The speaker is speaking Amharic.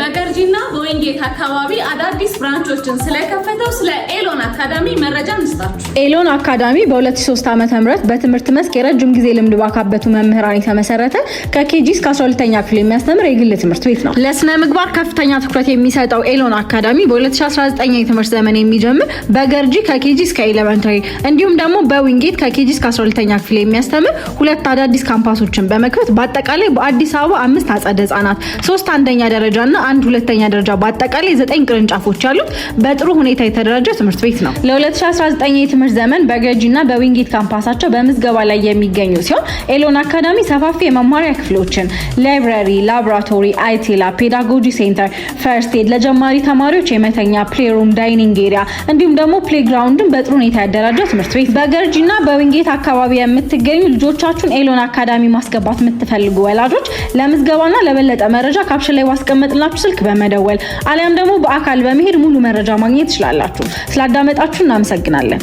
በገርጂና በዊንጌት አካባቢ አዳዲስ branch ኦችን ስለከፈተው ስለ ኤሎን አካዳሚ መረጃ እንስጣችሁ። ኤሎን አካዳሚ በ2003 ዓ.ም በትምህርት መስክ የረጅም ጊዜ ልምድ ባካበቱ መምህራን የተመሰረተ ከ KG እስከ 12ኛ ክፍል የሚያስተምር የግል ትምህርት ቤት ነው። ለስነ ምግባር ከፍተኛ ትኩረት የሚሰጠው ኤሎን አካዳሚ በ2019 የትምህርት ዘመን የሚጀምር በገርጂ ከ KG እስከ elementary እንዲሁም ደግሞ በዊንጌት ከ KG እስከ 12ኛ ክፍል የሚያስተምር ሁለት አዳዲስ ካምፓሶችን በመክፈት በአጠቃላይ በአዲስ አበባ አምስት አጸደ ህጻናት፣ ሶስት አንደኛ ደረጃ እና አንድ ሁለተኛ ደረጃ በአጠቃላይ ዘጠኝ ቅርንጫፎች ያሉት በጥሩ ሁኔታ የተደራጀ ትምህርት ቤት ነው። ለ2019 የትምህርት ዘመን በገርጂ እና በዊንጌት ካምፓሳቸው በምዝገባ ላይ የሚገኙ ሲሆን ኤሎን አካዳሚ ሰፋፊ የመማሪያ ክፍሎችን፣ library፣ ላቦራቶሪ፣ IT lab፣ pedagogy center፣ first aid፣ ለጀማሪ ተማሪዎች የመተኛ playroom፣ dining area እንዲሁም ደግሞ playground ን በጥሩ ሁኔታ ያደራጀ ትምህርት ቤት። በገርጂ እና በዊንጌት አካባቢ የምትገኙ ልጆቻችሁን ኤሎን አካዳሚ ማስገባት የምትፈልጉ ወላጆች ለምዝገባና ለበለጠ መረጃ caption ላይ ባስቀመጥላችሁ ስልክ በመደወል አሊያም ደግሞ በአካል በመሄድ ሙሉ መረጃ ማግኘት ትችላላችሁ። ስላዳመጣችሁ እናመሰግናለን።